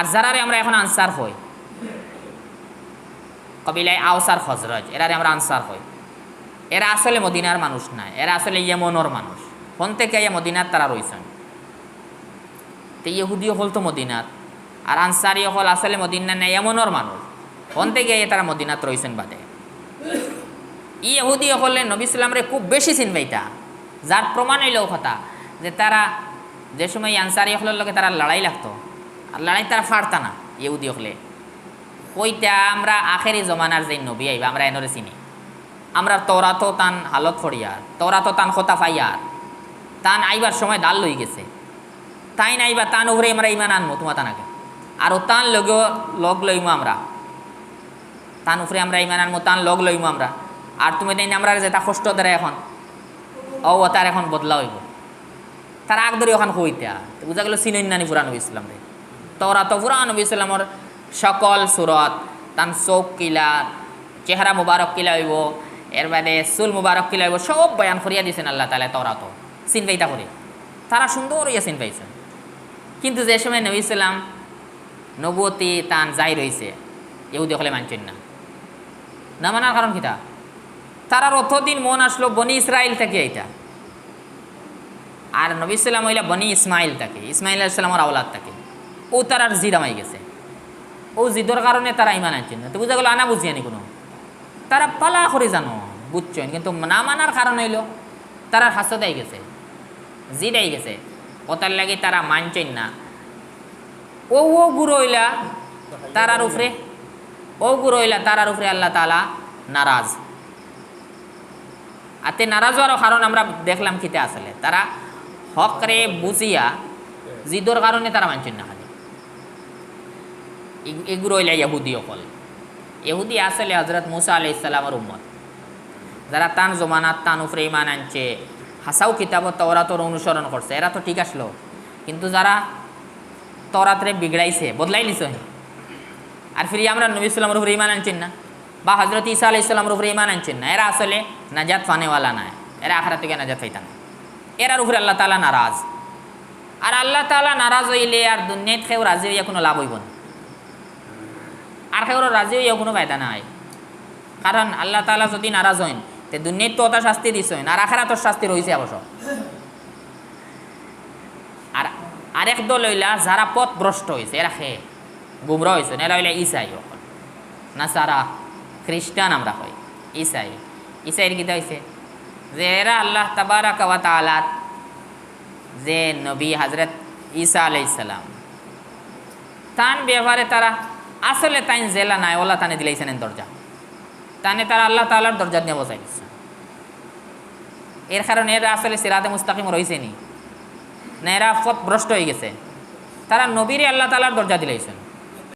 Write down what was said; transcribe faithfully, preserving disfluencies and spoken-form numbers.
আর যারারে আমরা এখন আনসার কই, কবিলায়ে আওস আর খজরজ, এরারে আমরা আনসার কই। এরা আসলে মদিনার মানুষ নায়, এরা আসলে ইয়েমনর মানুষ। হন থাকি আইয়া মদিনাত তারা রইছইন। তে ইহুদি অকল তো মদিনাত, আর আনসারি অকল আসলে মদিনা নায়, ইয়েমনর মানুষ। হন থাকি আইয়া তারা মদিনাত রইছইন বাদে। ই ইহুদি অকলে নবী সাল্লামরে খুব বেশি চিনবাইতা, যার প্রমাণ অইল অউ কথা যে তারা যে সময় আনসারি অকলর লগে তারা লড়াই লাগতো, আর লড়াই তারা ফারতা না, ইহুদি অকলে কইতা, "আমরা আখেরি জমানার যে নবী আইবা, আমরা এনরে চিনি, আমরার তওরাতো তান হালত পড়িয়ার, তওরাতো তান কথা পাইয়ার, তান আইবার সময় ঢাল লই গেছে, তাইন আইবা, তান উপরে আমরা ইমান আনমু, তুমা তান আগে, আর ও তান লগে লগ লইমু আমরা, তান উপরে আমরা ইমান আনমু, তান লগ লইমু আমরা, আর তুমি তাইন আমরা যেটা কষ্ট দেরা এখন, ও তার এখন বদলা অইব।" তারা আগ ধরি অখান কইতা, তো বুঝা গেল চিনইন না নি পুরা নবী সাল্লামরে। তওরাতো পুরা নবী সাল্লামর সকল সুরত, তান চউখ কিলা, চেহারা মুবারক কিলা অইব, এর বাদে চুল মুবারক কিলা অইব, সব বয়ান করিয়া দিছইন আল্লাহ তাআলায় তওরাতো। চিনবাইতা করি। তারা সুন্দর অইয়া চিনবাইছইন। কিন্তু যে সময় নবী সাল্লাম নবুয়তি তান জাহির অইছে, ইহুদি অকলে মানছইন না। না মানার কারণ কিতা? তারার অতদিন মন আসলো বনি ইসরাইল থাকি আইতা, আর নবী সাল্লাম অইলা বনি ইসমাইল থাকি, ইসমাইল আলাইহিস সালামর আওলাদ থাকি। ও তারার জিদ হামাই গেছে, ও জিদর কারণে তারা ইমান আনছইন না। তো বুঝা গেল আনা বুঝিয়া নি কুনু, তারা ভালা করি জানো, বুঝছইন, কিন্তু না মানার কারণ অইল তারার হাসদ আই গেছে, জিদ আই গেছে, অতার লাগি তারা মানছইন না। ও, ও গুরু অইলা তারার উপরে, ও গুরু অইলা তারার উপরে আল্লাহ তাআলা নারাজ। আতে নারাজ অওয়ার কারণ আমরা দেখলাম কিতা আসলে, তারা হকরে বুঝিয়া জিদর কারণে তারা মানছইন না খালি। ই-, ইগুরে অইলা ইহুদি অকল। ইহুদি আসলে হজরত মুসা আলাইহিস সালামর উম্মত, যারা তান জমানাত তান উপরে ইমান আনছে, হাছাউ কিতাবত তওরাতর অনুসরণ করছে, এরা তো ঠিক আসলো, কিন্তু যারা তওরাতরে বিগড়াইছে, বদলাইলিছে, আর ফিরি আমরার নবী সাল্লামর উপরে ইমান আনছইন না, বা হজরত ইসা আলাইহিস সালামর উপরে ইমান আনছইন না, এরা আসলে নাজাত পানেওয়ালা নায়, এরা আখেরাত থাকি নাজাত পাইতা না, এরার উপরে আল্লাহ তাআলা নারাজ। আর আল্লাহ তাআলা নারাজ অইলে আর দুনিয়াত কেউ রাজি অইয়া কুনু লাভ অইব না, আর কেউর রাজি অইয়া কুনু ফায়দা নাই। কারণ আল্লাহ তাআলা যুদি নারাজ অইন, তে দুনিয়াত তো অতা শাস্তি দিছইন, আর আখেরাতর শাস্তি রইছে অবশ্য। আর আরেক দল অইলা যারা পথভ্রষ্ট অইছে, এরা কে গুমরা অইছইন, এরা অইলা ইসাই অকল, নাসারা, খ্রিস্টান আমরা কই, ইসাই। ইসাইর কিতা অইছে? যে এরা আল্লাহ তাবারাকা ওয়া তাআলার যে নবী হজরত ইসা আলাইহিস সালাম, তান ব্যাপারে তারা আসলে তাইন যেলা নায়, অলা তানে দিলাইছইন দরজা, তানে তারা আল্লাহ তাআলার দরজা দিয়া বসাই দিছে। এর কারণে এরা আসলে সিরাতে মুস্তাকিম রইছে নি, না এরা পথভ্রষ্ট অই গেছে। তারা নবীরে আল্লাহ তাআলার দরজা দিলাইছইন,